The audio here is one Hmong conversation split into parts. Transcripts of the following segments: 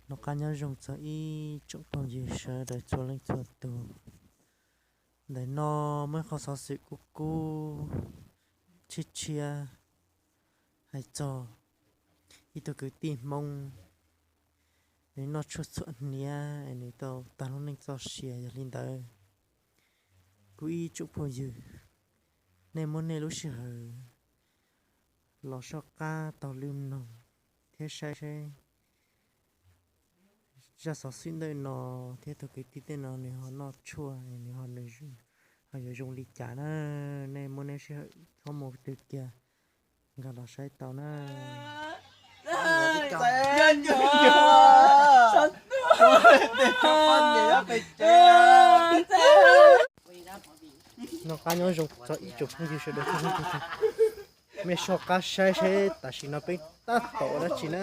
Noj qab nyob zoo txog ib tsoom phooj ywg sawv daws txhua leej txhua tus. Ntawm no muaj ib qho xov xwm kub kub tshiab tshiab hais txog ib tug kwv tij Hmoob, nws noj tshuaj txhuam hniav es nws tau tag lub neej txoj sia. Yog li ntawd, kuv ib tsoom phooj ywg, nej muab nej lub sij hawm los soj qab taug lw mloog thiab saib seb zaj xov xwm ntawm no thiab tus kwv tij tej no nws ho noj tshuaj, nws ho yuav zoo li cas na. Nej muab nej sij hawm txhob mus twg kiag, nkag los saib tau na. Noj qab nyob zoo txog ib tsoom phooj ywg sawv daws txhua leej txhua tus. Mej soj qab saib seb tam sim no peb tab tom ua dab tsi na.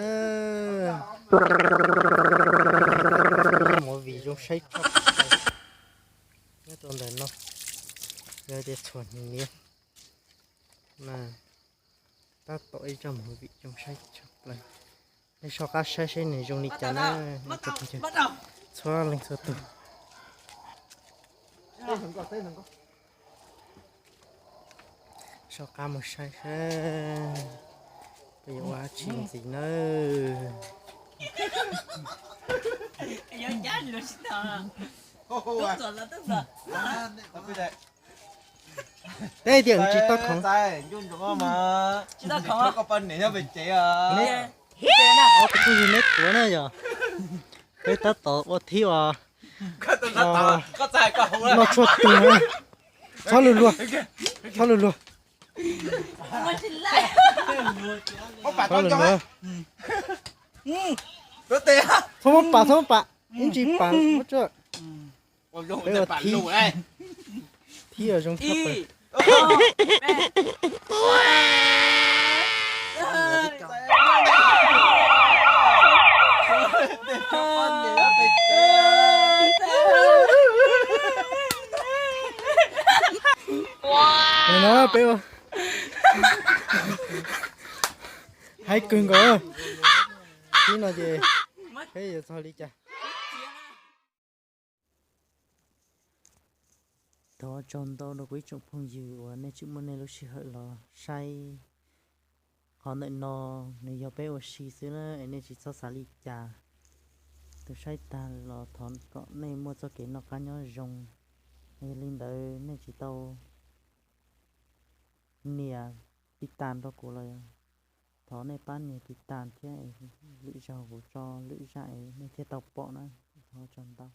Movie zoo saib tshaj plaws nyob rau ntawm no, yog tias txhuam hniav na, tab tom ib zaj movie zoo saib tshaj plaws. Nej soj qab saib seb nws zoo li cas na, txhua leej txhua tus. Soj qab mus saib seb puas yuav ua dab tsi ntxiv nawb. Teb tias tsis tau khoom. Tus phooj ywg neb tuav na yog peb tab tom ua thib os. Noj tshuaj tug na. Txhob luag luag, txhob luag luag. Txhob luag luag. Txhob muab pam, txhob muab pam, ib ntsis pam muab tsuag. Peb ua thib, thib zoo tshaj plaws. Nim no peb ua, haib kawg nkaus. Thib no ces peb yuav txog li cas. Thov tsaug ntau rau kuv ib tsoom phooj ywg uas nej tseem muab nej lub sij hawm los saib qhov ntawm no. Nws yog peb ua si xwb na es nej tsis txhob xav li cas. Tus saib tag los thov kom nej muaj txoj kev noj qab nyob zoo. Yog li ntawd nej tsis tau nias tiv tas rau kuv los thov nej pab nias tiv tas thiab, lwm zaug kuv tso lwm zaj es nej thiaj tau pom na. Thov tsaug ntau.